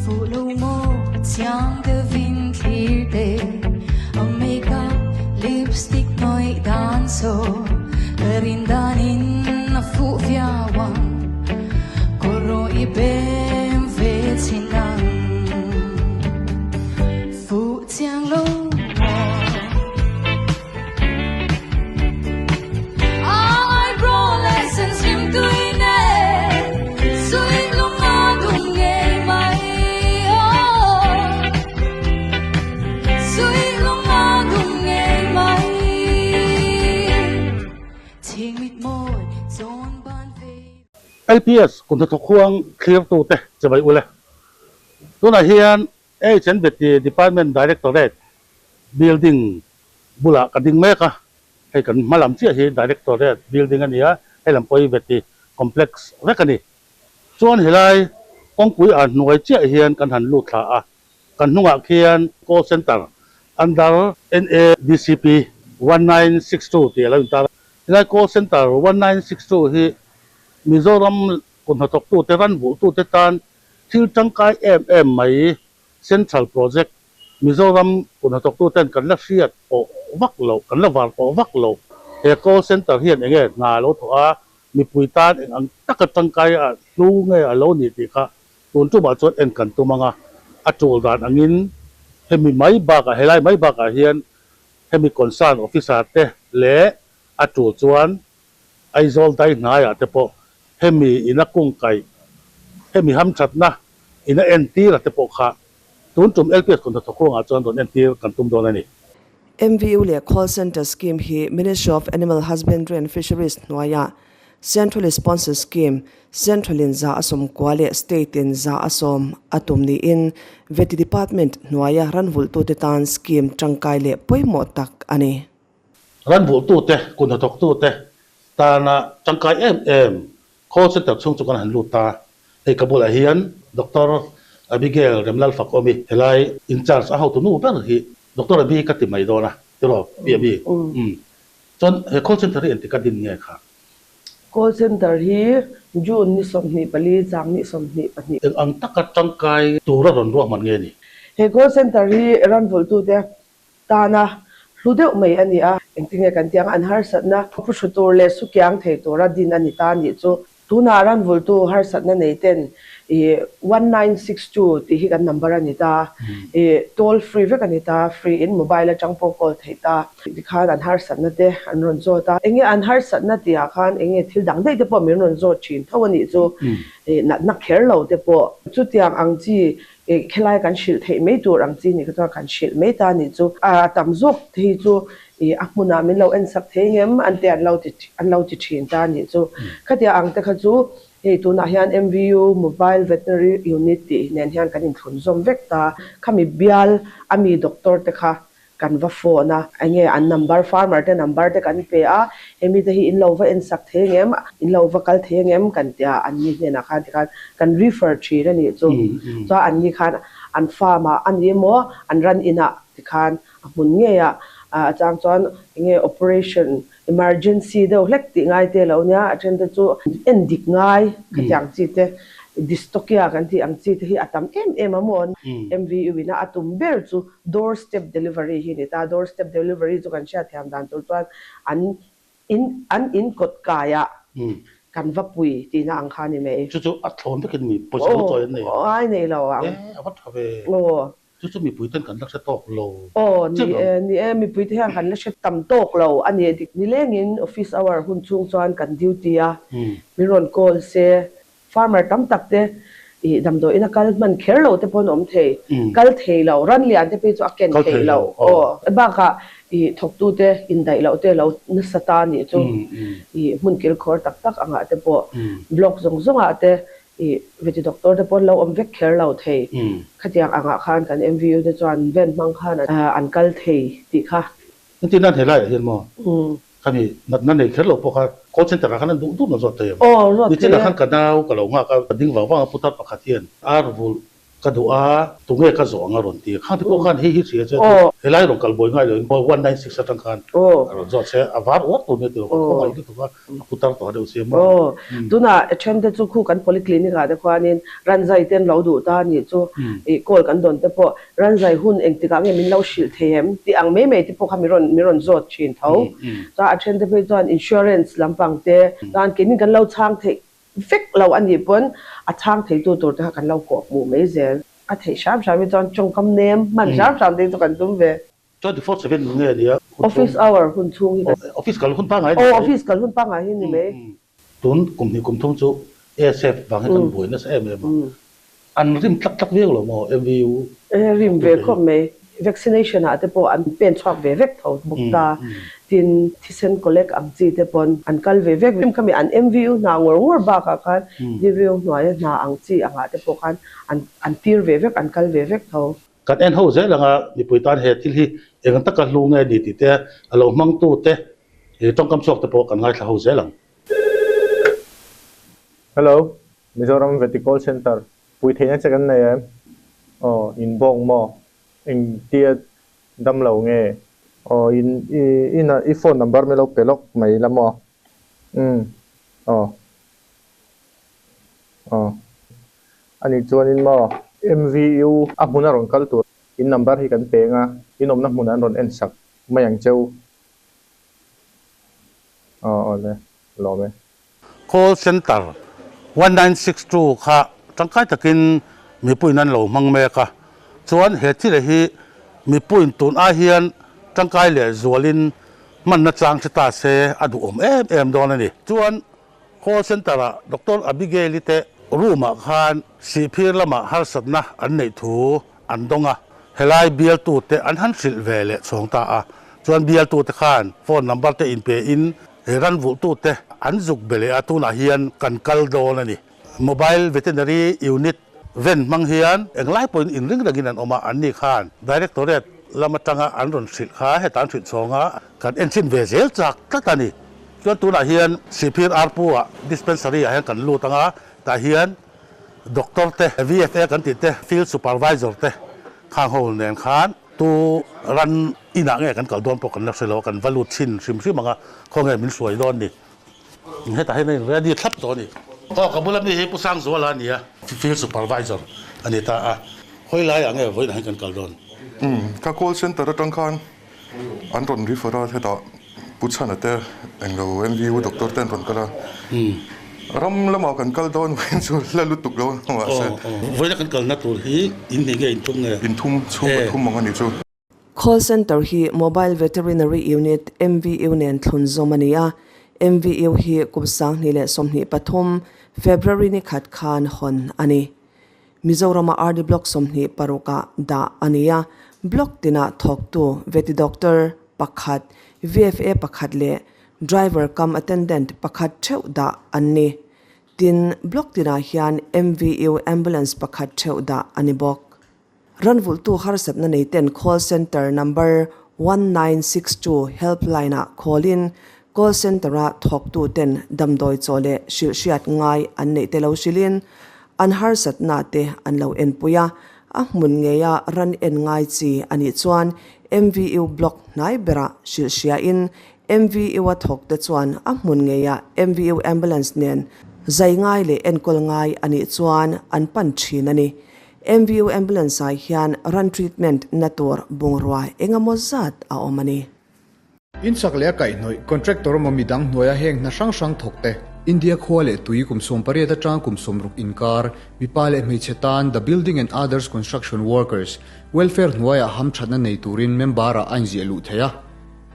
Fuh lo maw chiang deuhin thlir teh A makeup lipstick hnawih dan saw Ka rin danin a fuh viau ang Kaw rawh i bem ve chhin ang Fuh chiang lo maw LPS kum hnathawk huang thlirtute chibai ule. Tunah hian HNBT Department Directorate Building bulah ka ding mek a, hei kan hma lam chiah hi Directorate building a ni a, hei lam pawh hi Veti complex vek a ni. Chuan helai kawngpui ah hnuai chiah hian kan han lut thla a, kan hnungah khian call center under NADCP 1962 tih a lo intar a. Helai call center 1962 hi Mizoram kut hnathawktute ranvulhtute tan thil tangkai em em mai Central Project, Mizoram kut hnathawktuten kan la hriat pawh vak loh, kan la var pawh vak loh. He call center hian eng nge hna a lo thawh a, mipui tan eng ang taka tangkai a hlu nge a lo ni tih kha tun tumah chuan en kan tum ang a, a tul dan angin hemi mai bakah, helai mai bakah hian hemi concern officer te leh a tul chuan Aizawl dai hnaiah te pawh hemi ina kungkaih, hemi hamthatna ina entir a te pawh kha tun tum LPS kawng hnathawk ruangah chuan rawn entir kan tum dawn a ni. MVU leh Call Centre Scheme hi Ministry of Animal Husbandry and Fisheries hnuaiah Centrally Sponsored Scheme, Central in 190 leh State in 110 a tum niin Vety Department hnuaia ranvulhtute tan scheme tangkai leh pawimawh tak a ni. Ranvulhtute, kut hnathawktute tana tangkai em em call center chhung chu kan han lut ta. Hei ka bulah hian Doctor Abigail Remlal Fakawmi helai in charge a hotu nu ber hi Doctor Abi ka ti mai dawn a, tiraw Pi Abi? Umm. Chuan he call center hi engtik a din nge kha? Call center hi June ni 24 chang ni 22. Eng ang taka tangkai tura rawn ruahman nge ni? He call center hi ranvulhtute Tana hlu deuh mai a ni a, engtinge kan tih ang, an harsatna pu hru tur leh sukiang thei tura din a ni ta nih chu. Tunah ranvultu harsatna nei ten i 1962 tih hi kan number a ni ta, i toll free vek a ni ta, free in mobile atang pawh call theih ta. Tikhan an harsatna te an rawn zawt a, enge an harsatna tihah khan enge thil dang daih te pawh min rawn zawt thin tho a nih chu, i natna kher lo te pawh. Chutiang ang chi Ih khelai kan hrilh theih mai tur ang chi nih kha chuan kan hrilh mai ta nih chu. A tam zawk te hi chu ih a hmunah min lo en sak thei ngem an te an lo ti an lo ti thin ta nih chu. Khatia ang te kha chu hei tunah hian MVU Mobile Veterinary Unit tih nen hian kan inthlun zawm vek ta. Khami bial a mi doctor te kha Kan va phone a, enge an number, farmer te number te kan pe a, hemi te hi in lo va en sak thei angem, in lo va kal thei angem kan ti a, an ni hnenah khan tikhan kan refer thin a nih chu. Chuan an ni khan an farm ah a ni emaw an ran inah tikhan a hmun ngei a, a chang chuan enge operation emergency deuh hlek tih ngai te lo nia, a then te chu en dik ngai khatiang chi te dystocia kan tih ang chi te hi a tam em em a maw? MVU ina a tum ber chu door step delivery hi a ni ta, door step delivery chu kan hriatthiam dan tur chuan an in an in kawt kaiah kan va pui tihna ang kha a ni mai. Chu chu a thlawn vekin mi pawisa lo chawi an nei ang. Aw ai nei lo ang. E a va tha ve. Aw. Chu chu mipui ten kan la hre tawk lo. Aw ni e, ni e, mipui te hian kan la hre tam tawk lo a ni. Nilengin office hour hun chhung chuan kan duty a, min rawn call se farmer tam tak te ih damdawi ina kal hman kher lo te pawh an awm thei, kal thei lo, ran lian te phei chu a ken theih lo. Aw bakah ih thawktu te indaih loh te lo nasa ta nih chu ih hmun kilkhawr tak tak angah te pawh block zawng zawngah te I veti doctor te pawn lo awm vek kher lo thei. Khatiang angah khan kan MVU te chuan van hmang khan an kal thei tih kha. Engtin nan helaiah hian maw? Khami natna nei kher lo pawh kha call center ah khan an duh duh na zawt thei ang. Aw zawt thei e. Nichinah khan ka nau ka lo nghak a, ka ding vang vang a putar pakhat hian ar vulh Ka duh a, tunge ka zawh ang a rawn ti. Khang te pawh khan hei hi hria che chu helai rawn kal buai ngai loin 196 atang khan a rawn zawt che, a var uar tur nia tilo ka khawngaih lutuk a, a putar tawh deuh sia maw. Aw, tunah a then te chu khu kan polyclinic ah te khuanin ranzai te an lo duh ta a nih chu ih call kan dawn te pawh ranzai hun engtikah nge min lo hrilh thei em tih ang mai mai te pawh kha mi rawn mi rawn zawt thin tho. Chuan a then te phei chuan insurance lampang te chuan keini kan lo chhang theih Vek lo a nih pawn a chhang theitu tur te kha kan lo kawh hmuh mai zel. A theih hram hram hi chuan tawngkam nem hman hram hram te hi chu kan tum ve. 24/7 nge a nia hun chhung? Office hour hun chhung hi kan. Office kal hun pangngai ni mai. Aw office kal hun pangngai hi ni mai. Tun kum hnih kum thum chu ASF vang hi kan buai nasa em em a. An rim tlak tlak viau lo maw MVU? E rim ve khawp mai. Vaccination ah te pawh an pen chhuak ve vek tho bawk ta. Tin, thisen collect ang chi te pawn an kal ve vek. Rim khami an MVU hna ngawr ngawr bakah khan DVU hnuaia hna ang chi angah te pawh khan an an tir ve vek, an kal ve vek tho. Kan en ho zel anga mipui tan he thil hi eng taka hlu nge ni tih te, a lo hmangtu te, tawngkam chhuak te pawh kan ngaithla ho zel ang. Hello. Mizoram Vety Call Centre pui theihna che kan nei em? Aw, in bawk maw? Engtia dam lo nge? Aw, in i i i phone number min lo pe lawk mai la maw? Umm, aw. Aw. Ani chuanin maw? MVU a hmun a rawn kal tur in number hi kan peng a, in awmna hmun an rawn en sak mai ang cheu. Aw, aw le, lawm e. Call Centre 1962 kha tangkai takin mipuiin an lo hmang mek a, chuan he thil hi mipuiin tun ai hian tangkai leh zualin hmanna chang hre ta se a duhawm em em dawn a ni. Chuan Call Centre-ah Doctor Abigail-i te room-ah khan sihphir lamah harsatna an neih thu an dawng a, helai bialtute an han hrilh ve leh chhawng ta a, chuan bialtute khan phone number te inpe in he ran vulhtute an zuk be leh a, tunah hian kan kal dawn a ni. Mobile Veterinary Unit ven hmang hian englai pawhin inring rengin an awm a, anni khan Directorate lam atanga an rawn hrilh kha heta an hrilh chhawng a, kan enchhin ve zel chak tlat a ni. Chuan tunah hian Sihphir Arpu-ah Dispensary-ah hian kan lut ang a, tah hian Doctor te, VFA kan tih te, Field Supervisor te khang ho nen khan tu ran inah nge kan kal dawn pawh kan la hre lo a, kan va lut chhin hrim hrim ang a, khawnge min hruai dawn ni. Hetah hian a in ready thlap tawh a ni. Aw ka bula mi hi Pu Sangzuala a ni a, Field Supervisor a ni ta a, hawi laiah nge vawiinah hian kan kal dawn? Umm, ka call center atang khan An rawn refer a, hetah Pu Chhana te englo MVU doctor te an rawn kal a, ram lamah kan kal dawn vawiin chu la lutuk lo a mahse. Vawiina kan kalna tur hi in hnih nge in thum nge? In thum, chhungkaw thum ang a nih chu. Call Centre hi Mobile Veterinary Unit, MVU, nen thlun zawm a ni a, MVU hi kum 2023 February ni khat khan hawn a ni. Mizorama RD Block 26 ah dah a ni a, Block tinah thawktu Vety Doctor pakhat, VFA pakhat leh Driver cum Attendant pakhat theuh dah an ni. Tin, Block tinah hian MVU Ambulance pakhat theuh dah a ni bawk. Ranvulhtu harsatna neiten Call Centre number 1962 helpline ah call in Call Centre a thawktuten damdawi chaw leh hrilhhriat ngai an neih te lo hrilhin an harsatna te an lo enpui a, a hmun ngeia ran en ngai chi a nih chuan MVU block hnai berah hrilhhriain MVU a thawk te chuan a hmun ngeia MVU ambulance nen zai ngai leh enkawl ngai a nih chuan an pan thin a ni. MVU ambulance ah hian ran treatment na tur bungrua engemaw zat a awm a ni. Inchak leh a kaihhnawih contractor emaw midang hnuaia heng hna hrang hrang thawk te. India khua leh tui kum 18 atang kum 60 inkar, mipa leh hmeichhe tan The Building and Others Construction Workers Welfare hnuaiah hamthatna nei turin member-ah a inziah luh thei a.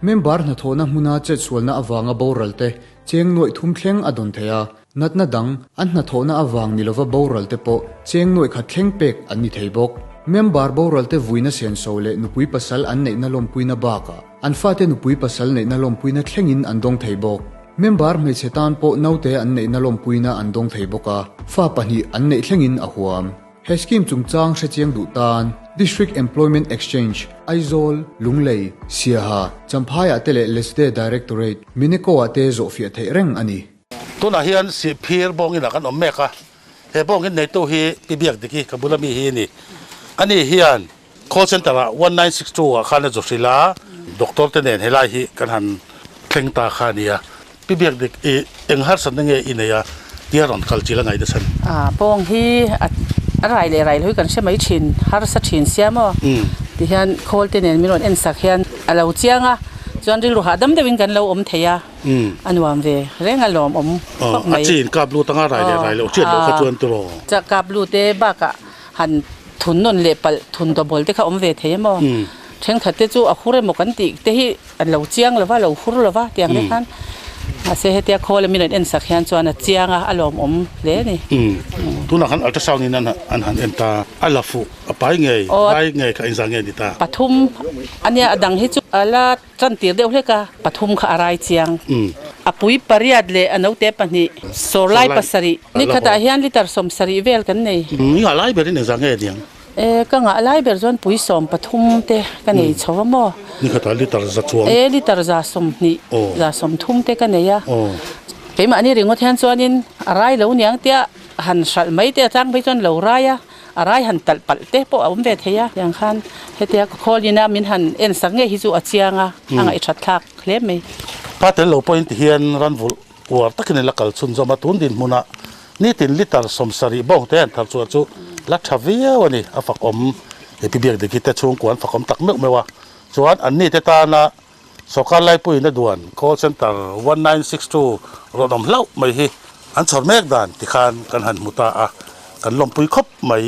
Member hnathawhna hmuna chetsualna avanga boral te cheng nuaih thum thleng a dawn thei a, natna dang an hnathawhna avang ni lova boral te pawh cheng nuaih khat thleng pek an ni thei bawk. Member boral te vuina senso leh nupui pasal an neihna lawmpuina bakah an fate nupui pasal neihna lawmpuina thlengin an dawng thei bawk. Member hmeichhe tan pawh naute an neihna lawmpuina an dawng thei bawk a, fa pahnih an neih thlengin a huam. He scheme chungchang hrechiang duh tan District Employment Exchange, Aizawl, Lunglei, Siaha, Champhaiah te leh Lesde Directorate, Mineko-ah te zawhfiah theih reng a ni. Tunah hian Sihphir bawngin ah kan awm mek a, He bawngin neitu hi Pi Biakdiki ka bula mi hi a ni. Ani hian call center ah 1962 ah khan a zu hrilh a, doctor te nen helai hi kan han thleng ta kha a nia. Pi Biakdik i eng harsatna nge i nei a tia rawn kal chil a ngaih nasa ni? A bawng hi a rai leh rai lo hi kan hre mai thin, harsa thin sia maw? Tihian khawl te nen min rawn en sak hian a lo chiang a, chuan rilru hahdam deuhin kan lo awm thei a. A nuam ve reng a lawm awm khawp mai. A chi in kap lut anga rai leh rai loh hriat loh kha chuan tiraw? Cha kap lut e bakah han thun nawn leh palh thun double te kha awm ve thei emaw? Thenkhat te chu a hur emaw kan tih te hi an lo chiang lova lo hur lova tiang te khan mahse hetia khawl a min rawn en sak hian chuan a chiang a a lawmawm hle a ni. Tunah khan ultrasound in an han en ta a la fuh a pai ngei rai ngei kha engzah nge a ni ta? Pathum ania a dang hi chu a la Tan tir deuh hlek a, pathum kha a rai chiang. A pui pariat leh a note pahnih, sawrlai pasarih. Ni khatah hian litre sawmsarih vel kan nei. I ngah lai berin engzah nge aniang? E, ka ngah lai ber chuan pui sawm pathum te ka nei chho a maw? Ni khatah litre za chuang? E, litre za sawmhnih, za sawmthum te ka nei a. Keimahni ringawt hian chuanin a rai lo niang tia han hralh mai te a tlang phei chuan lo rai a. A rai han talh palh te pawh a awm ve thei a, tiang khan hetia khawl ina min han en sak ngei hi chu a chiang a, a ngaihthat thlak hle mai. Pa tel lo pawhin ti hian ranvulh uar takin la kal chhunzawm a, tun dinhmunah nitin litre 70 bawng te an thar chhuah chu la tha viau a ni, a fakawm he Pi Biakdiki te chhungkua an fakawm tak meuh meuh a, chuan anni te tana Sawrkar laipuiin a duan call center 1962 rawn awm hlauh mai hi an chhawr mek dan ti khan kan han hmu ta a, kan lawmpui khawp mai.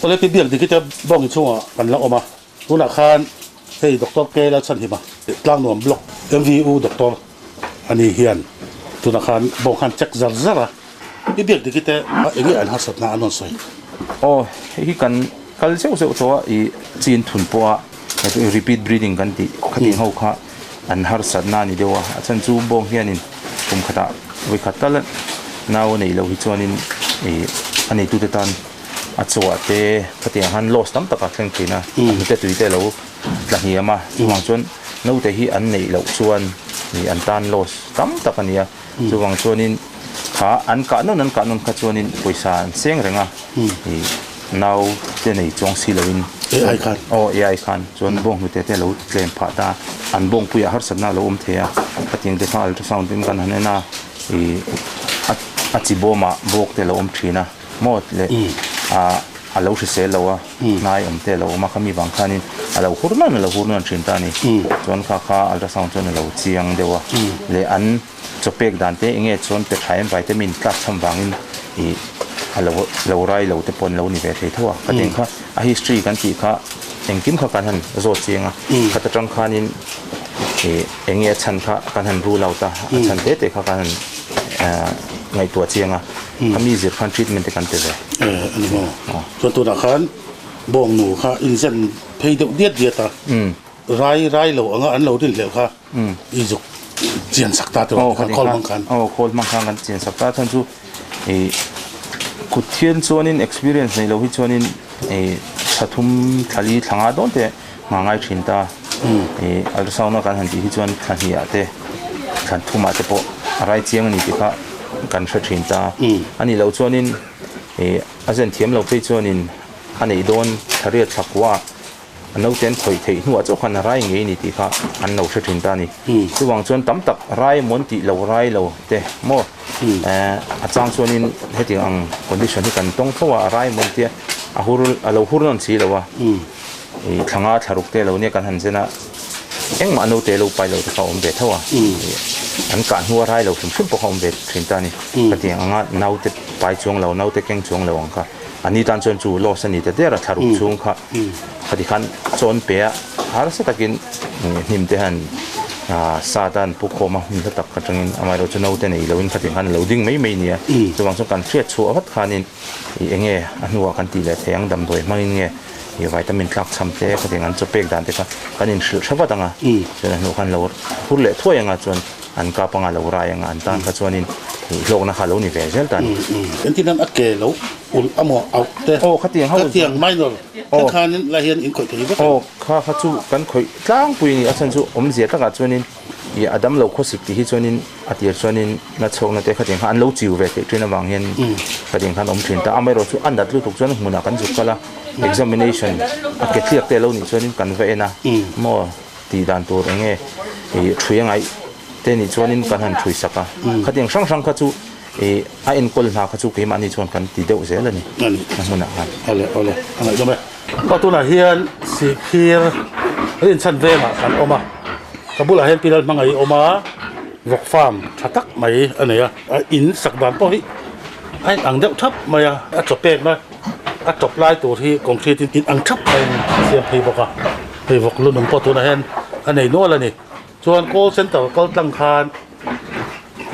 Awle pi biak dik hi te bawng inchhungah kan la awm a, tunah khan hei Doctor K Lalchhanhima Tlangnuam Block MVU Doctor a ni hian tunah khan bawng khan check zar zar a, pi biak dik hi te eng nge an harsatna an rawn sawi? Aw hei hi kan kal zeuh zeuh tawh a, i chin thun pawh a. Repeat breeding kan tih khatih ho kha an harsatna a ni deuh a, a chhan chu bawng hianin kum khatah vawi khat tal nau a neih loh hi chuanin ih a neitute tan a chawah te khatiang han loss tam tak a thleng thin a, a hnute tui te a lo tla hniam a, chuvang chuan naute hi an neih loh chuan ih an tan loss tam tak a ni a, chuvang chuanin kha an kah nawn an kah nawn kha chuanin pawisa an seng reng a ih. Nau te nei chuang si loin AI khan. Aw AI khan chuan bawng hnute te a lo tlem phah ta. An bawngpuiah harsatna a lo awm thei a. Khatiang te kha ultrasound in kan han en a, ih a a chi bawmah bawk te a lo awm thin a maw leh ah a lo hrisel lo a, hnai awm te a lo awm a, khami vang khanin a lo hur nawn a lo hur nawn thin ta a ni. Chuan kha kha ultrasound chuan a lo chiang deuh a leh an. Chaw pek dan te enge chuan pe tha em vitamin tlak chham vangin ih a lo lo rai lo te pawh an lo ni ve thei tho a ka tih kha a history kan tih kha engkim kha kan han zawt chiang a khat atang khanin ih enge a chhan kha kan han rule out a a chhan te te kha kan han ngaihtuah chiang a khami zir khan treatment te kan pe ve. A ni maw? Chuan tunah khan bawngnu kha inzen phei deuh diat diat a. Rai rai lo anga an lo rin hleuh kha i zuk chian sak ta tawh kha khawl hmang khan. Aw khawl hmang khan kan chian sak ta chuan chu i kut thian chuanin experience nei lo hi chuanin i thla thum thla li thla nga dawn te nghah ngai thin ta. I ultrasound a kan han tih hi chuan thla hnih ah te thla thum ah te pawh a rai chiang a ni tih kha kan hre thin ta. A nih loh chuanin i a zen thiam lo phei chuanin a neih dawn thla riat thla kua ah A naute an khawih theih hnuah chauh khan a rai ngei a ni tih kha an lo hre thin ta a ni. Chuvang chuan tam tak rai mawn tih lo rai lo te maw a chang chuanin hetiang ang condition hi kan tawng fo a, a rai mawn tia a hur a lo hur nawn si lo a, ih thla nga thla ruk te lo nia kan han zen a, engmah naute lo pai lo te kha a awm ve tho a, an kah hnua rai lo hrim hrim pawh kha a awm ve thin ta a ni. Hetiang anga naute pai chuang lo, naute keng chuang lo ang kha. A ni tan chuan chu loss a ni ta der a, thla ruk chhung kha khati khan chawn pe a, harsa takin hnim te han sa tan pu khawm a, hmun hla tak atangin amaherawhchu chu naute nei loin khati khan a lo ding mai mai nia. Chuvang chuan kan hriat chhuah vat khanin ih eng nge a hnuah kan tih leh thei ang damdawi hmangin nge ih vitamin tlak chham te khatiang an chaw pek dan te kha kan inhrilh hre vat ang a, chuan a hnuah khan lo hur leh thuai ang a chuan An kap anga lo rai anga an tan kha chuanin hlawkna kha lo ni ve zel ta a ni. Engtin an a ke lo ulh a maw auh te? Aw khatiang ho. Khatiang minor te khanin lai hian in khawih thei vek em? Aw kha kha chu kan khawih tlangpui a ni. A chhan chu awmzia takah chuanin I a damlo khawsik tih hi chuanin a tir chuanin na chhuakna te khatiang khan an lo chiu ve theih thin avang hian khatiang khan awm thin ta. Amaherawh chu a nat lutuk chuan hmunah kan zuk kal a, examination a ke tliak te a lo nih chuanin kan va en a, maw tih dan tur eng nge i thui a ngaih te nih chuanin kan han thui sak a. Khatiang hrang hrang kha chu i a enkawl hna kha chu keimahni chuan kan ti deuh zel a ni a hmunah khan. Awle awle a ngaihdawm e. Aw tunah hian Sihphir rinchhan vengah kan awm a, ka bulah hian Pilal hmangaih a awm a, vawk farm tha tak mai a nei a, a in sak dan pawh hi a in ang deuh thap mai a, a chaw pekna a tawp lai tur hi concrete in ang thap maiin a siam phei bawk a, hei vawk lu nung pawh tunah hian a nei nual a ni. Chuan call center kal tlang khan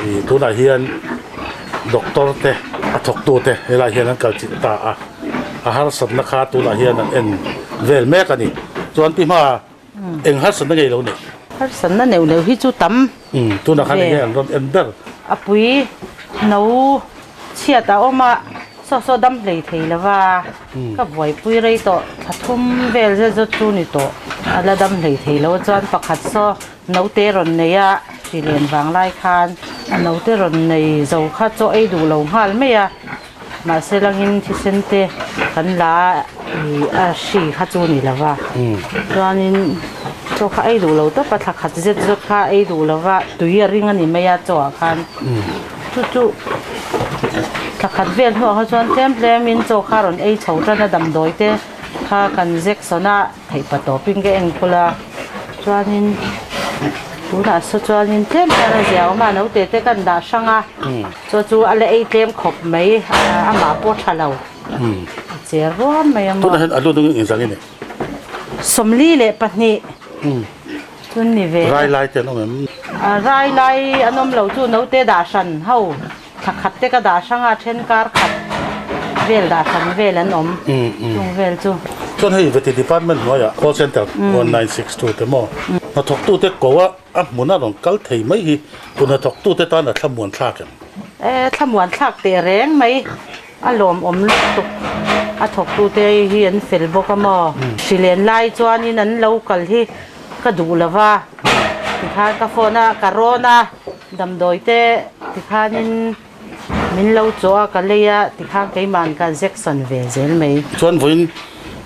ih tunah hian doctor te a thawk tu te helai hian an kal chilh ta a a harsatna kha tunah hian an en vel mek a ni chuan ti hma eng harsatna ngei lo nei. Harsatna neuh neuh hi chu tam Tunah khan enge an rawn en ber. A pui no chhiat a awm a saw saw dam hlei thei lo va ka buaipui rei tawh thla thum vel zet zawt chu ni tawh a la dam hlei thei lo chuan pakhat saw naute rawn nei a hrilen vang lai khan a naute rawn nei zo kha chaw ei duh lo nghal mai a mahse langin thisen te kan la ih a hri kha chu ni lo va chuanin chaw kha ei duh lo tawp a thla khat zet zawt kha ei duh lo va tui a ring a ni mai a chaw ah khan. Chu chu thla khat vel hnuah kha chuan tlem tlemin chaw kha rawn ei chho tan a damdawi te kha kan Jackson a theih pa tawpin ka enkawl a chuanin tunah saw chuanin tlem hian a zia awm a naute te kan dah hrang a chaw chu a la ei tlem khawp mai amah pawh tha lo a cher ruam mai a maw. Tunah hian a lu dangin engzah nge ni? 42. Chun ni ve. Rai lai te an awm em? Rai lai an awm lo chu naute dah hran ho thla khat te ka dah hrang a then kar khat vel dah hran vel an awm chung vel chu. Chuan hei Vety Department hnuaiah call center 1962 te maw hnathawktu te ko a a hmun a rawn kal thei mai hi ku hnathawktu te tan a thlamuan thlak em? E thlamuan thlak teh reng mai a lawmawm lutuk a thawktute hi an fel bawk a maw hrilen lai chuanin an lo kal hi Ka duh lo va, tikhan ka phone a, ka rawn a, damdawi te tikhanin min lo chaw a, ka lei a, tikhan keima'n ka injection ve zel mai. Chuan vawiin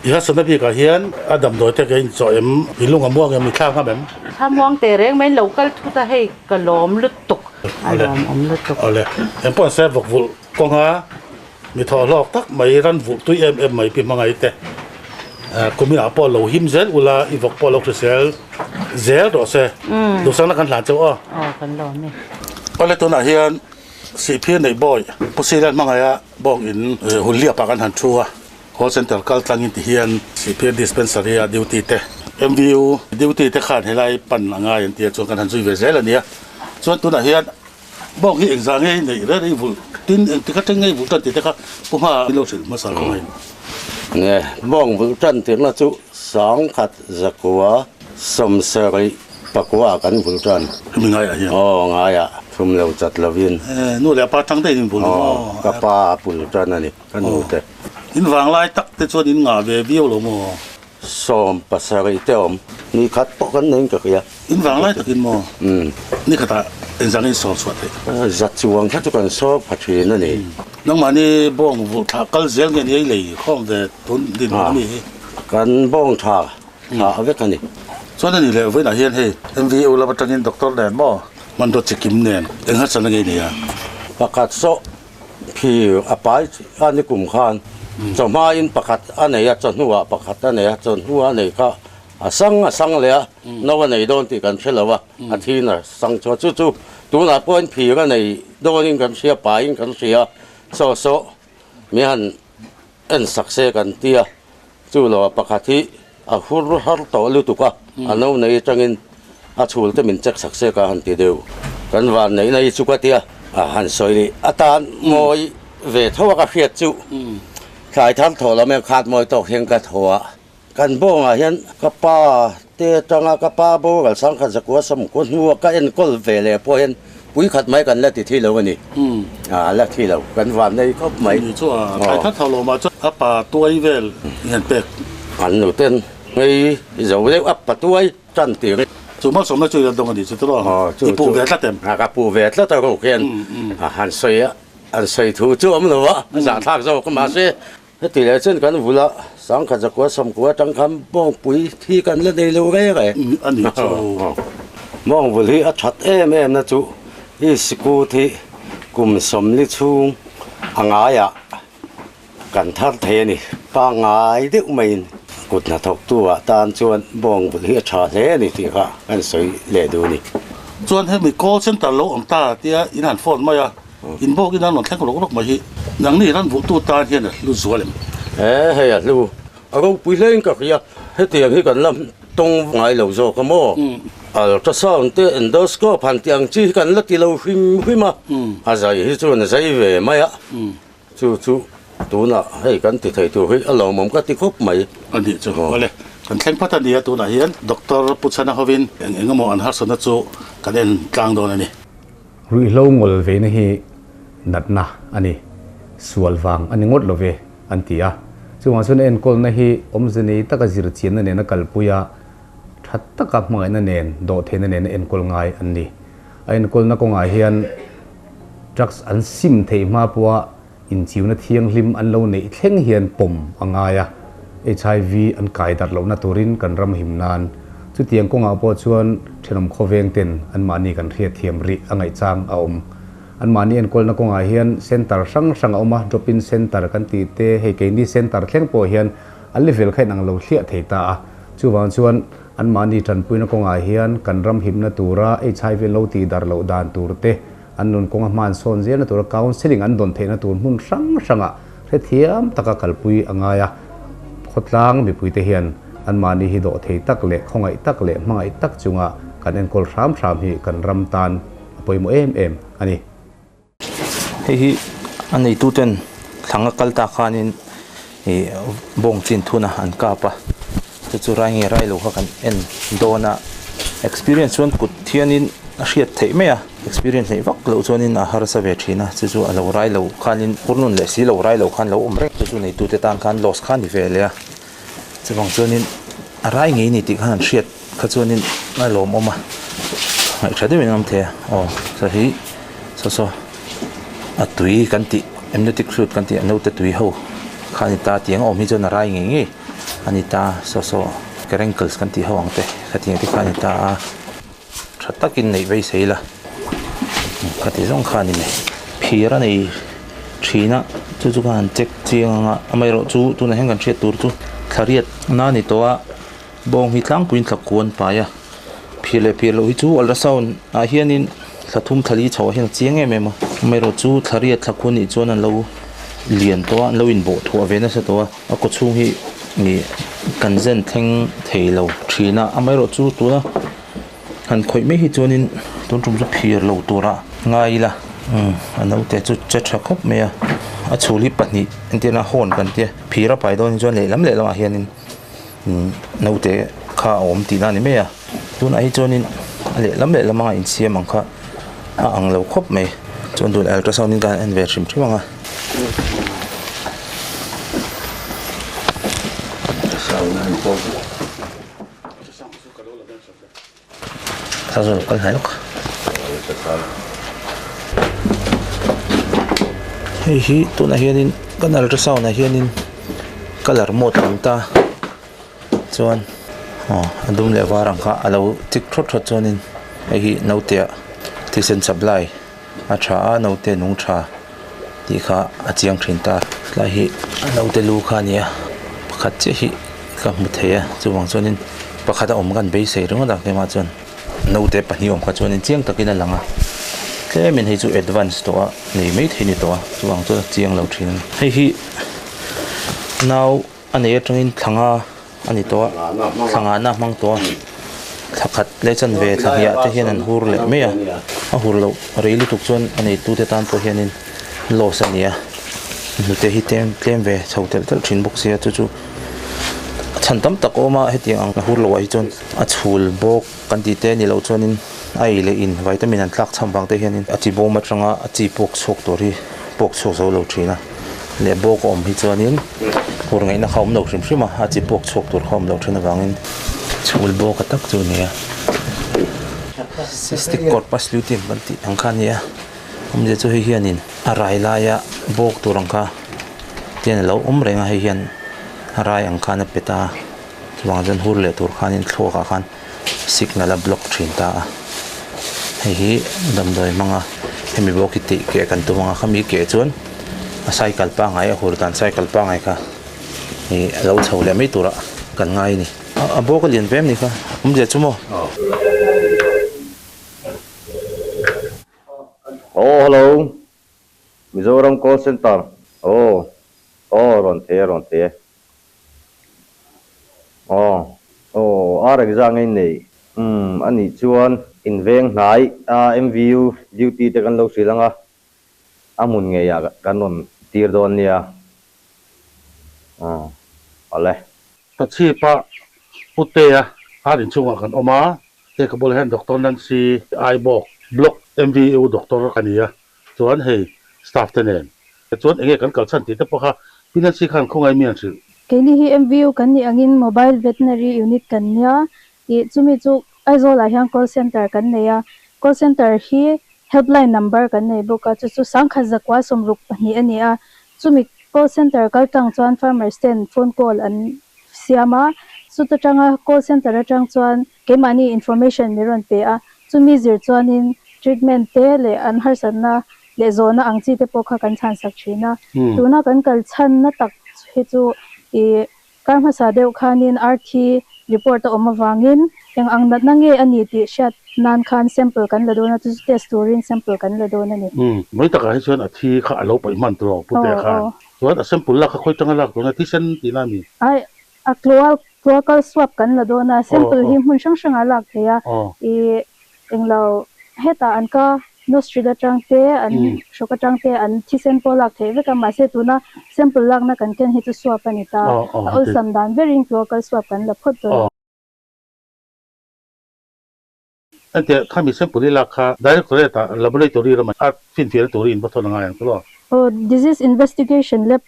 i harsatna bikah hian a damdawi te ka inchawh em, i lung a muang em, i thlak ngam em? Thla muang teh reng mai, lo kal thut a, hei ka lawm lutuk, a lawmawm lutuk. Awle, engpawh an se vawk vulh kawnga Mi thawhhlawk tak mai ran vulh tui em em mai pi hmangaih te kuminah pawh lo him zel ula i vawk pawh lo hrisel zel rawh se duhsakna kan hlan chauh aw. Aw kan lo ni. Awle tunah hian Sihphir neih bawi Pu Silan hmangaiha bawng in Hulliapah kan han thu a, call center kal tlangin ti hian Sihphir dispensary a duty te MVU duty te khan helai pan a ngai an tia chuan kan han zui ve zel a nia. Chuan tunah hian Bawk hi engzah nge i neih reng i vulh tin engtik atang nge i vulh tan tih te kha pu hma i lo hrilh hmasa kha mai. Nge bawng vulh tan tirhna chu sangkhat zakua sawmsarih pakua kan vulh tan. Hemi ngaiah hian? Aw ngaiah thum lo chat lovin. Nu leh a pa tang daih in vulh aw. Ka pa a pul tan a ni ka nu te. In vanglai tak te chuan in ngah ve viau lo maw? 70 te awm. Ni khat pawh kan nei in ka hria. In vang lai takin maw? Umm. Ni khatah engzah nge in sawr chhuah theih? Zat chuang kha chu kan sawr pha thin a ni. Nangmahni bawng vulh thlah kal zel nge ni ei lei khawm ve tun din a mi hi? Kan bawng tha thlah vek a ni. Chuan a ni leh vawiinah hian hei MVU lam atangin doctor nen maw hmanraw chikim nen eng harsatna nge i nei a? Pakhat sawh Phir a pai a ni kum khan chawhma in pakhat a nei a, chawhnuah pakhat a nei a, chawhnu a nei kha a sang a sang leh a, no a nei dawn tih kan hre lo a, a thin a sang chuan chu chu tunah pawhin phir a nei dawnin kan hria, paiin kan hria, saw saw mi han en sak se kan ti a, chu lo ah pakhat hi a hur har tawh lutuk a, a no nei atangin a chhul te min check sak se ka han ti deuh. Kan van neihna hi chu ka tia a han sawi ni atan mawi ve tho a ka hriat chu thlai thar thaw lam hian khat mawi tawk hian ka thaw a, kan bawngah hian ka pa te atanga ka pa boral sangkhat zakua samkua hnua ka enkawl ve leh pawh hian Pui khat mai kan la ti thi lo a ni. A la thi lo. Kan van nei khawp mai. Ni chu a thlai that tho lo mah chuan a pa tuai vel i han pek. An nu ten hei zo deuh a pa tuai tan tir. Chu malsawmna chu i la dawng a ni chu tiraw? I puh ve tlat em? Ka puh ve tlat a ro khian han sawi a, an sawi thu chu awm lo a, a zahthlak zawk a mahse heti leh chuan kan vul a, sangkhat zakua sawmkua atang khan bawngpui thi kan la nei lo reng e. A ni chu. Bawngvul hi a that em em na chu i sikut hi kum sawmli chhung a ngaiah Kan thar thei a ni. Pangngai deuh maiin kut hnathawktu ah tan chuan bawng vulh hi a tha hle a ni tih kha kan sawi leh duh a ni. Chuan hemi call center lo awm ta tia in han phone mai a, in bawk in an rawn thleng rawk rawk mai hi nangni ran vulhtu tan hian a hlu zual em? He hei a hlu, a ropui hle in ka hria. Hetiang hi kan la tawng ngai lo zawk a maw? Ultrasound te endoscope han tih ang chi hi kan la ti lo hrim hrim a, a zai hi chuan a zai ve mai a. Chu chu tunah hei kan ti thei tur hi a lawmawm ka ti khawp mai. A nih chu awle kan thleng phat a nia tunah hian Doctor Pu Chhana hovin eng eng emaw an harsatna chu kan en tlang dawn a ni. Ruihhlo ngawl veina hi natna a ni, sual vang a ni ngawt lo ve an ti a. Chuvang chuan a enkawlna hi awmze nei taka zirchianna nena kalpui a, tha taka hmangaihna nen, dawhtheihna nena enkawl ngai an ni. A enkawlna kawngah hian Drugs an sim theih hma pawha inchiuna thianghlim an lo neih thleng hian pawm a ngai a, hiv an kai darh lohna turin kan ram him nan. Chutiang kawngah pawh chuan thenawm khawveng ten anmahni kan hriatthiam rih a ngaihchang a awm. Anmahni enkawlna kawngah hian centre hrang hrang a awm a, drop-in centre kan tih te, hei keini centre thleng pawh hian a level kha inang lo thliah thei ta a. Chuvang chuan anmahni tanpuina kawngah hian kan ram himna tura hiv an lo tih darh loh dan tur te, an nun kawnga hman sawn zelna tura counselling an dawn theihna tur hmun hrang hrangah hrethiam taka kalpui a ngai a. Khawtlang mipuite hian anmahni hi dawh thei tak leh khawngaih tak leh hmangaih tak chunga kan enkawl hram hram hi kan ram tan a pawimawh em em a ni. Hei hi a neituten thlang a kal tak khanin ih bawng chin thuna an kap a, chu chu rai nge rai lo kha kan en dawn a, experience chuan kut hianin a hriat theih mai a, experience neih vak loh chuanin a harsa ve thin a, chu chu a lo rai lo khanin hurnun leh si lo rai lo khan lo awm reng chu chu neitute tan khan loss kha a ni ve leh a, chuvang chuanin a rai ngei ni tih khan an hriat kha chuanin a lawmawm a, ngaihṭha deuhin a awm thei a, aw saw hi saw saw a tui kan tih amniotic fluid kan tih a naute tui ho kha a ni ta tiang a awm hi chuan a rai ngei ngei a ni ta saw saw carancles kan tih ho ang te khatiang te kha a ni ta a tha takin neih beisei la khati zawng kha a ni mai phir a nei thin a chu chu khan an check chiang ang a amaherawhchu tunah hian kan hriat tur chu thlariat na a ni tawh a. Bawng hi tlangpuiin thla kuan pai a, phir leh phir loh hi chu ultrasound ah hianin thla thum thla li chhoh ah hian a chiang em em a, amaherawh chu thla riat thla khuan nih chuan an lo lian tawh a, an lo inbawh thuah ve nasa tawh a, a kaw chhung hi ih kan zen thleng thei lo thin a, amaherawh chu tuna han khawih mai hi chuanin tun tum chu phir lo tura ngai ila umm a naute chu che tha khawp mai a, a chhul hi pahnih entirna horn kan tia phir a pai dawn hi chuan lehlam lehlamah hianin. Naute kha a awm tihna a ni mai a, tunah hi chuanin a lehlam lehlam anga insiam ang kha a ang lo khawp mai, chuan tun ultrasound in ka han en ve hrim hrim ang a. Hei hi tunah hianin kan ultrasound ah hianin colour mode a awm ta chuan aw a dum leh var ang kha a lo chik thawt thawt chuanin hei hi naute ah thisen supply a tha a naute nung tha tih kha a chiang thin ta tlai hi a naute lu kha a ni a pakhat chiah hi ka hmu thei a chuvang chuanin pakhat a awm kan beisei ringawt a keimah chuan naute pahnih awm kha chuanin chiang takin a lang a tlemin hei chu advance tawh a nei maithei ni tawh a chuvang chuan a chiang lo thin a ni hei hi nau a nei atangin thla nga a ni tawh a thla nga na hmang tawh a thla khat leh chanve thla hniah te hian an hur leh mai a a hur loh rei lutuk chuan a neitute tan pawh hianin loss a ni a hnute hi tlem tlem ve chho telh telh thin bawk sia chu chu a chhan tam tak a awm a hetiang ang a hur loh ah hi chuan a chhul bawk kan tih te a nih loh chuanin a ei leh in vitamin an tlak cham vang te hianin a chi bawm atanga a chi pawk chhuak tur hi pawk chhuak zo lo thin a leh bawk a awm hi chuanin hur ngaihna kha a awm lo hrim hrim a a chi pawk chhuak tur kha a awm lo thin avangin chhul bawk a tak chu a ni a. Cystic corpus luteum kan tih ang kha a ni a, awmzia chu hei hianin a rai laia bawk tur ang kha tian a lo awm reng a, hei hian a rai ang khan a pet a, chuvang chuan hur leh tur khanin thluakah khan signal a block thin ta a, hei hi damdawi hmanga hemi bawk hi tih keh kan tum ang a, khami keh chuan a cycle pangngai a hur dan cycle pangngai kha ih a lo chho leh mai turah kan ngai a ni. A bawk a lian ve em ni kha awmzia chu maw? Aw hello Mizoram call center aw aw rawn thei e rawn thei e aw aw ar engzah nge in nei umm anih chuan in veng hnai a MVU duty te kan lo hrilh ang a a hmun ngeiah kan rawn tir dawn nia aw awle. Ka chhipa Putea ar inchhungah kan awm a, hei ka bulah hian Doctor Nancy Aibawk, Block MVU Doctor a ni a, chuan hei staff te nen chuan enge kan kalchhan tih te pawh kha Pi Nancy khan khawngaih mi an hrilh. Keini hi MVU kan nih angin Mobile Veterinary Unit kan nia, ih chumi chu Aizawlah hian Call Center kan nei a, Call Center hi Helpline number kan nei bawk a, chu chu sangkhat zakua 62 a ni a, chumi call center kal tang chuan farmers ten phone call an siam a, chuta tanga call center atang chuan keimahni information min rawn pe a, chumi zir chuanin treatment te leh an harsatna leh zawhna ang chi te pawh kha kan chhan sak thin a, tuna kan kal chhanna tak hi chu ih Kar hmasa deuh khanin RT report a awm avangin eng ang natna nge a ni tih hriat nan khan sample kan la dawn a, chu chu test turin sample kan la dawn a ni. Umm, mai takah hi chuan a thi kha a lo paih hman tur aw Pute khan. Chuan a sample lak kha khawi tanga lak tur nge thisen tihna a mi? Ai, a cloal, cloacal swab kan la dawn a, sample hi hmun hrang hrangah a lak thei a, ih Englo, hetah an ka nostril atang te, an hrawk atang te an thisen pawh lak theih vek a, mahse tuna sample lakna kan ken hi chu swab a ni ta. A awlsam dan berin cloacal swab kan la phawt dawn a. Engtiah, khami sample i lak kha directorate ah laboratory ramah a finfiahna tur i in va thawn a ngai ang chu law? Aw, disease investigation lab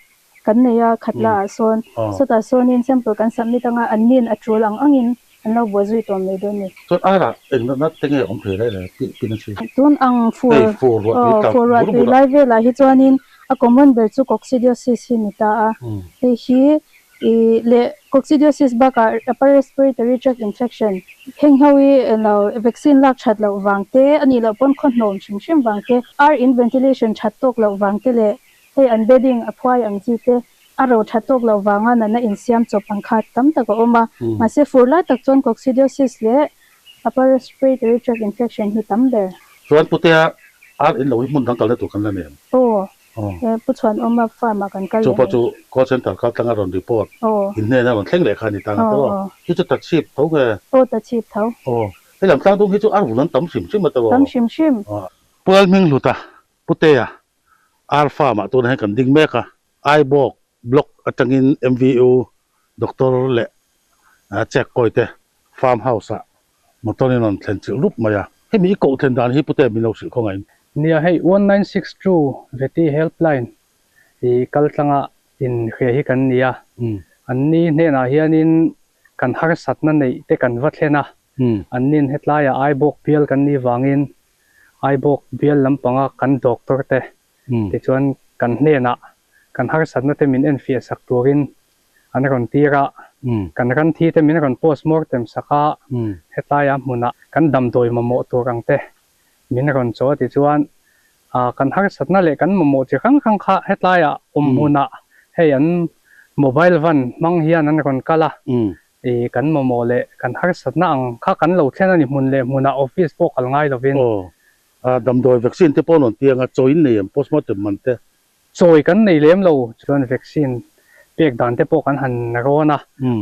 kan nei a, khat la ah sawn, sawtah sawnin sample kan submit anga an nin a tul ang angin an lo buai zui tawh mai dawn ni. Chuan arah eng natna te nge awm thei lai le tih pin a chhui. Tun ang fur, Hei fur ruah tui aw tlak fur ruah bur tui bur a. lai velah hi chuanin a common ber chu coccidiosis hi ni ta a, hei hi ih leh coccidiosis bakah upper respiratory tract infection heng ho hi eng lo vaccine lak that loh vang te a nih loh pawn khaw hnawm hrim hrim vang te, ar in ventilation that tawk loh vang te leh Hei an bedding a phuai ang chi te a ro tha tawk lo vanga natna insiam chawp ang kha tam tak a awm a, mahse fur lai tak chuan coccidiosis leh upper respiratory tract infection hi tam ber. Chuan Putea ar in lo hi hmun dang kalna tur kan la nei ang. Aw, e Pu Chhuanawma farm ah kan kal Chu leh pawh mai. chu call center kal tlanga rawn report in hnena rawn thleng leh kha a ni ta ang tawh. Chu chu tachhip tho nge? Aw tachhip tho. Aw, hei lam tlang dung hi chu ar vun an tam hrim hrim a tawh. Tam hrim hrim. Pual hming hlut a Putea Ar farm ah tunah hian kan ding mek a, Aibawk block atangin MVU doctor leh check kawi te farm house ah motor in rawn thlen chilh rup mai a. Hemi i koh thlen dan hi Putea min lo hrilh khaw ngain. Nia hei 1962 Vety helpline i kal tlanga inhria hi kan ni a, anni hnenah hianin kan harsatna neih te kan va thlen a, annin hetlaiah Aibawk bial kan nih vangin Aibawk bial lampanga kan doctor te tichuan kan hnenah kan harsatna te min enfiah sak turin an rawn tir a, kan ran thi te min rawn post mortem sak a, hetlaiah hmunah kan damdawi mamawh tur ang te min rawn chaw a tichuan kan harsatna leh kan mamawh chi hrang hrang kha hetlaiah awm hmunah hei an mobile van hmang hian an rawn kal a, I kan mamawh leh kan harsatna ang kha kan lo thlen a ni hmun leh hmunah office pawh kal ngai lovin. Aw, a damdawi vaccine te pawh an rawn ti ang a, chawi in nei em postmortem man te? Chawi kan nei lem lo, chuan vaccine pek dan te pawh kan han rawn a,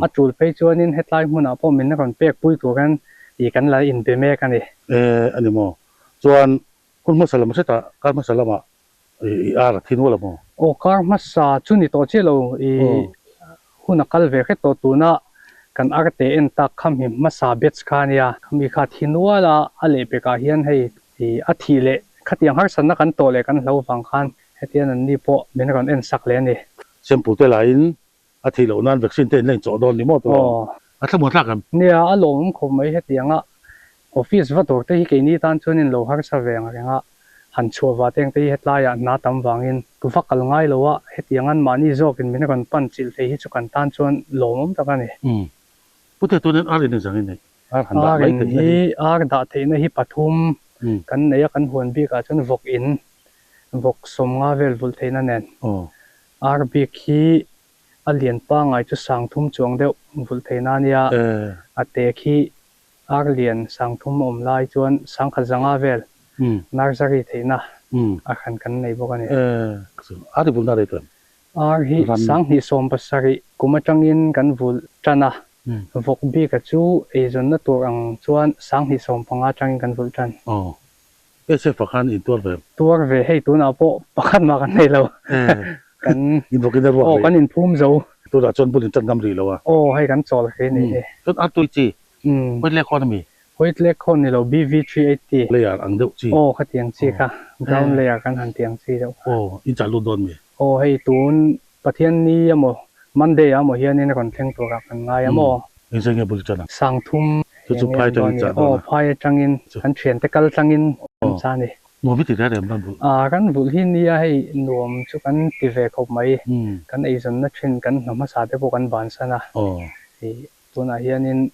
a tul phei chuanin hetlai hmunah pawh min rawn pek pui turin i kan la inbe mek a ni. E, a ni maw? Chuan hun hmasa lam hretah kar hmasa lamah I ar a thi nual a maw? Aw kar hmasa chu ni tawh chiah lo i hun a kal ve hret tawh tuna kan ar te en tak kha mi hmasa batch kha ania khami kha thi nual a a lehpekah hian hei i a thih leh khatiang harsatna kan tawh leh kan hlo vang khan hetian an ni pawh min rawn en sak leh a ni. Sample te laiin a thih loh nan vaccine te in la inchawh dawn ni maw tawh? Aw. A thlamuan thlak em? Nia a lawmawm khawp mai hetianga. Office va dawr te hi keini tan chuanin lo harsa ve ang reng a, han chhuah va teng te hi hetlaiah hna tam vangin va kal ngai lo a, hetiang an mahni zawkin min rawn pan chilh thei hi chu kan tan chuan lawmawm tak a ni. Umm. Pute tunin ar in engzang in nei? Ar han dah Ar mai in theihna hi hi. ar dah theihna hi pathum kan nei a, kan huan bikah chuan vawk in, vawk 50 vel vulh theihna nen. Ar bik hi a lian pangngai chu 3000 chuang deuh vulh theihna a nia, a te khi ar lian 3000 awm lai chuan 1100 vel nursery theihna a hran kan nei bawk a ni. Ar i vulhna rei tawh em? Ar hi 2017 kum atangin kan vulh tan a, vawk bika chu eizawnna tur ang chuan 2015 atangin kan vulh tan. SF ah khan in tuar ve em? Tuar ve, hei tunah pawh pakhat mah kan nei lo. Kan In vawk in a ruak rih. Aw, kan inphum zo. Tunah chuan bul in tan ngam rih lo a. Aw, hei kan chawl hrih ni hi. Chuan ar tui chi? White Leghorn a mi? White Leghorn ni lo, BV380. Layer ang deuh chi? Aw, khatiang chi kha. Brown layer kan han ti ang chi deuh kha. Aw, in chah lut dawn mi? Aw, hei tun Pathianni emaw Monday ah emaw hianin rawn thleng turah kan ngai a maw? Engzah nge bul tan ang? 3000 Chu chu phai atangin chah dawn a. Aw, phai atangin kan thiante kal tlangin kan chah a ni. Nuam hi ti reng reng ban vulh? Ah, kan vulh hi nia hei nuam chu kan ti ve khawp mai. Kan eizawnna thin kan hna hmasa te pawh kan bansan a. Hei tunah hianin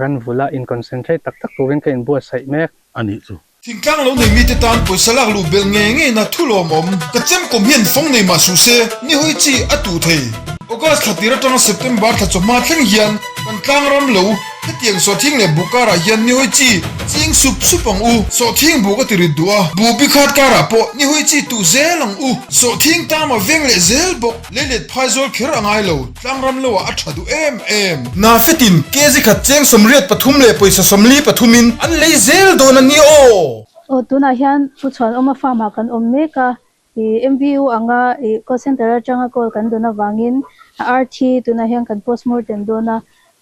ran vulh a in concentrate tak tak turin ka inbuatsaih mek. A nih chu. Thingtlang lo nei mite tan pawisa lak luh belh ngei ngei na thu lawmawm. Ka chem kawm hian fawng nei mah suh se, ni hawi chi a tuh thei. August thla tir atanga September thla chawhma thleng hian kan tlang ram lo hetiang sawhthing leh buh karah hian ni hawi chi ching sup sup ang u. Sawhthing buh ka ti rit duh a, buh bi khat karah pawh ni hawi chi tuh zel ang u. Sawhthing tama veng leh zel bawk. Leilet phaizawl kher a ngai lo, tlangram lo ah a tha duh em em. Nafetin kg khat cheng 83 leh pawisa 43 in an lei zel dawn a ni aw! Aw tunah hian Pu Chhuanawma farm ah kan awm mek a, ih MVU anga ih call center atanga call kan dawn avangin RT tunah hian kan postmortem dawn a,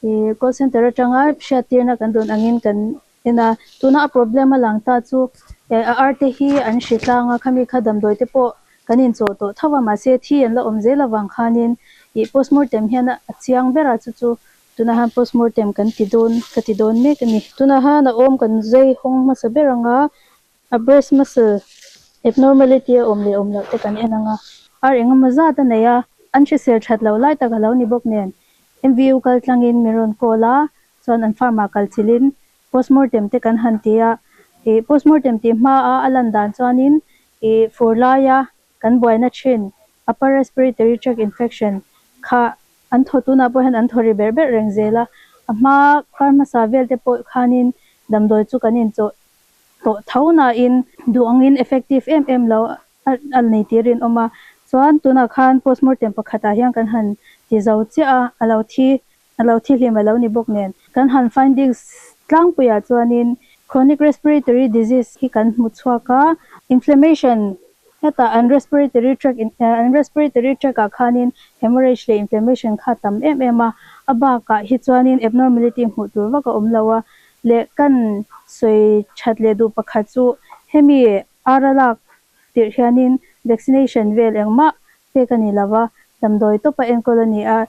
ih call center atanga hriattirna kan dawn angin kan en a, tuna a problem a lang ta chu a ar te hi an hri tlang a, khami kha damdawi te pawh kan inchawh tawh tho a, mahse thi an la awm zel avang khanin ih postmortem hian a chiang ber a, chu chu tunah hian postmortem kan ti dawn ka ti dawn mek a ni. Tunah hian a awm kan zai hawng hmasa ber ang a, a breast muscle abnormality a awm leh awm loh te kan en ang a, ar engemaw zat a nei a, an hrisel that loh lai tak a lo ni bawk nen MVU kal tlangin min rawn call a, Chuan an farm ah kal chilhin postmortem te kan han ti a, ih postmortem tih hma a a lan dan chuanin ih fur laia kan buaina thin upper respiratory tract infection kha an thaw tunah pawh hian an thaw ri berh berh reng zel a, a hma kar hmasa vel te pawh khanin damdawi chu kan inchawh tawh tho nain duh angin effective em em lo a nei tih rinawm a, chuan tunah khan postmortem pakhatah hian kan han ti zo chiah a, a lo thi A lo thi hlim a lo ni bawk nen. Kan han findings tlangpuiah chuanin chronic respiratory disease hi kan hmu chhuak a, inflammation hetah an respiratory tract an respiratory tract ah khanin hemorrhage leh inflammation kha a tam em em a, a bakah hi chuanin abnormality hmuh tur vak a awm lo a, leh kan sawi that leh duh pakhat chu hemi ara lak tirh hianin vaccination vel engmah pek a ni lo va, damdawi tawpa enkawl a ni a,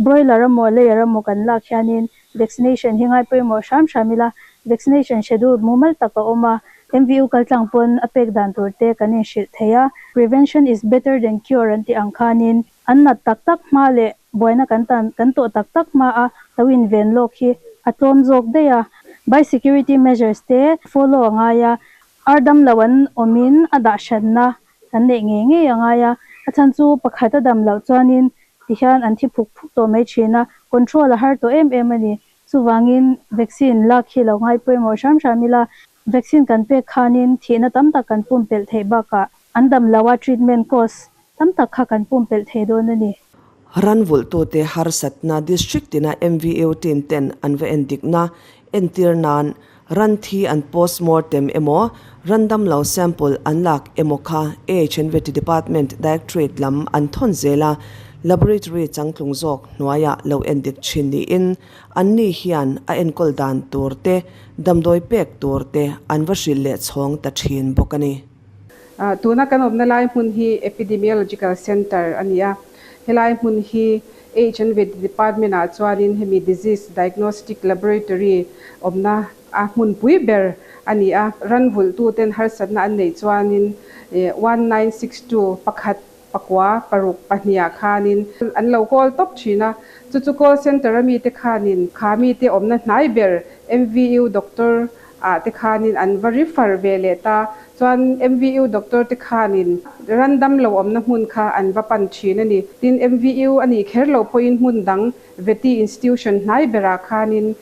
Broiler emaw layer emaw kan lak hianin vaccination hi ngai pawimawh hram hram ila, vaccination schedule mumal tak a awm a, MVU kaltlang pawn a pek dan tur te kan inhrilh thei a, prevention is better than cure an tih ang khanin an nat tak tak hma leh buaina kan tan kan tawh tak tak hma a lo inven lawk hi a tlawm zawk daih a, biosecurity measures te follow a ngai a, ar damlo an awmin a dah hranna kan neih ngei ngei a ngai a, a chhan chu pakhat a dam loh chuanin Tihian an thi phuk phuk tawh mai thin a, control a har tawh em em a ni. Chuvangin vaccine lak hi lo ngai pawimawh hram hram ila, vaccine kan pek khanin thihna tam tak kan pumpelh theih bakah an dam lo a treatment cost tam tak kha kan pumpelh thei dawn a ni. Ranvulhtute harsatna District tina MVU team ten an va en dikna entir nan ran thi an postmortem emaw ran damlo sample an lak emaw kha AHNVT Department Directorate lam an thawn zel a, laboratory changtlung zawk hnuaiah lo en dik thin niin anni hian a enkawl dan tur te, damdawi pek tur te an va hrilh leh chhawng ta thin bawk a ni. Tuna kan awmna lai hmun hi Epidemiological Centre a ni a, helai hmun hi HNVT Department ah chuanin hemi Disease Diagnostic Laboratory awmna a hmunpui ber a ni a. Ran vulhtuten harsatna an neih chuanin 1962 pakhat pakua paruk pahniha khanin an lo call tawp thin a. Chu chu call center a mite khanin kha mite awmna hnai ber MVU doctor ah te khanin an va refer ve leh ta. Chuan MVU doctor te khanin ran damlo awmna hmun kha an va pan thin a ni. Tin, MVU a nih kher loh pawhin hmun dang Vety institution hnai berah khanin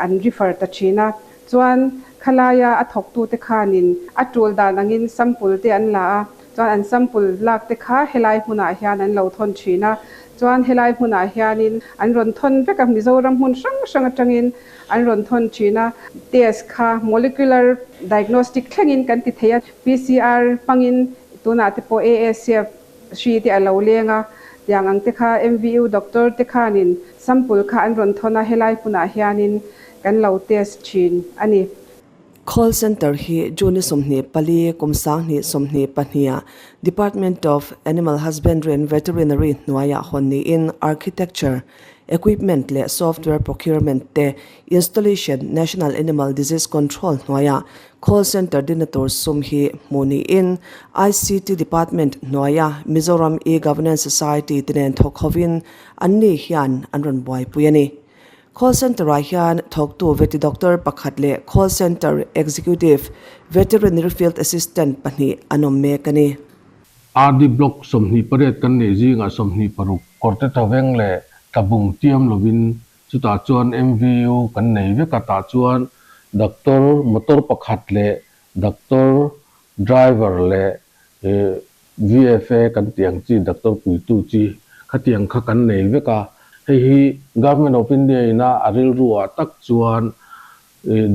an refer ta thin a. Chuan khalaia a thawktute khanin a tul dan angin sample te an la a, chuan an sample lak te kha helai hmunah hian an lo thawn thin a. Chuan helai hmunah hianin an rawn thawn vek a, Mizoram hmun hrang hrang atangin an rawn thawn thin a. Test kha molecular diagnostic thlengin kan ti thei a, PCR hmangin tunah te pawh ASF hri te a lo leng a, tiang ang te kha MVU doctor te khanin sample kha an rawn thawn a, helai hmunah hianin kan lo test thin a ni. Call Centre hi June 24 kum 2022 Department of Animal Husbandry and Veterinary hnuaiah hawn niin Architecture, Equipment leh Software Procurement te Installation National Animal Disease Control hnuaiah Call Centre dinna tur sum hi hmuh niin ICT Department hnuaia Mizoram E-Governance Society te nen thawk hovin anni hian an rawn buaipui a ni. Call Centre-ah hian thawktu Vety Doctor pakhat leh Call Centre Executive, Veterinary Field Assistant pahnih an awm mek a ni. RD Block 28 kan neih zingah 26 kawrte thaveng leh tlabung tiam lovin chutah chuan MVU kan nei vek a, tah chuan Doctor motor pakhat leh Doctor driver leh VFA kan tih ang chi Doctor puitu chi khatiang kha kan nei vek a, hei hi Government of India ina a rilru ah tak chuan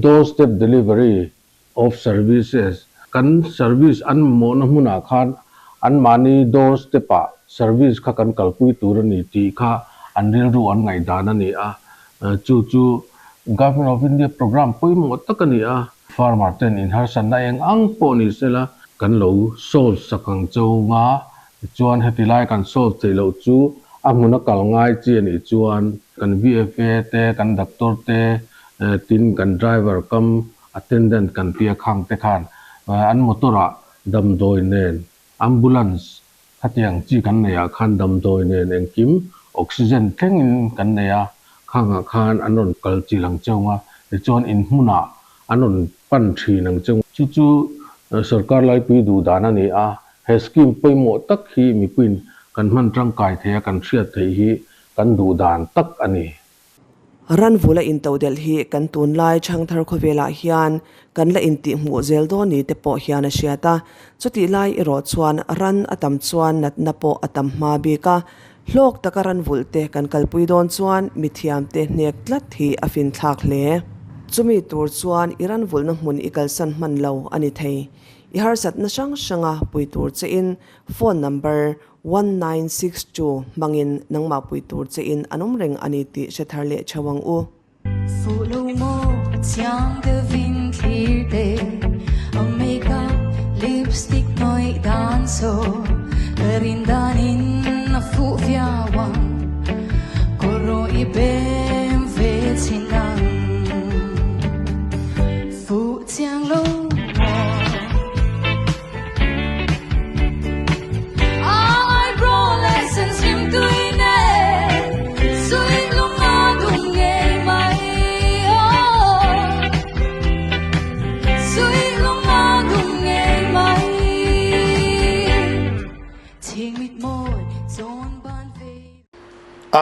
door step delivery of services kan service an mamawhna hmunah khan anmahni door step ah service kha kan kalpui tur a ni tih kha an rilru an ngaihdan a ni a, chu chu Government of India programme pawimawh tak a ni a. Farmer ten inharsatna eng ang pawh ni sela kan lo solve sak ang chauh nga, tichuan heti lai kan solve theih loh chu a hmun a kal ngai chi a nih chuan kan VFA te, kan doctor te, tin kan driver kam attendant kan tia khang te khan an motor ah damdawi nen ambulance khatiang chi kan neih ah khan damdawi nen engkim oxygen thlengin kan nei a, khangah khan an rawn kal chilh ang chauh nga, tichuan inhmun ah an rawn pan thin ang che. Chu chu sorkar laipui duh dan a ni a, he scheme pawimawh tak hi mipuiin kan hman tangkai thei a, kan hriat theih hi kan duh dan tak a ni. Ranvula intodelh hi kan tunlai chhangthar khawvelah hian kan la intihhmuh zel dawn ni te pawh hian a hriat a. Chutih lai erawh chuan ran a tam chuan natna pawh a tam hma bik a. Hlawk taka ranvulh te kan kalpui dawn chuan mithiamte hnek tlat hi a finthlak hle. Chumi tur chuan i ranvulhna hmun i kalsan hman lo a ni thei. I harsatna hrang hranga pui tur chein phone number 1962 hmangin nangmah pui tur chein an awm reng a ni tih hre thar leh theuh ang u. Fuh lo maw chiang deuhin thlir teh a makeup lipstick hnawih dan saw ka rin danin a fuh viau ang kawr rawh i bem ve chhin ang fuh chiang lo maw eyebrow leh sen hlim tui nen suih lung a dum ngei mai aw suih lung a dum ngei mai chhing mit mawi zawn ban vei.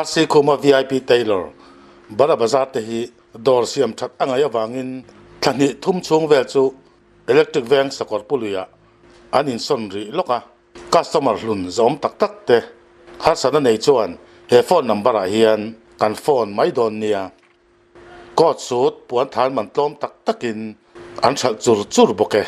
RC Khuma VIP Tailor, Bara Bazar te hi dawr siam that a ngaih avangin thla hnih thum chhung vel chu Electric veng sakawr puluiah an insawn rih lawk a, customer hlun zawm tak tak te harsatna nei chuan he phone number ah hian kan phone mai dawn nia. Coat suit puan than man tlawm tak takin an hralh chur chur bawk e.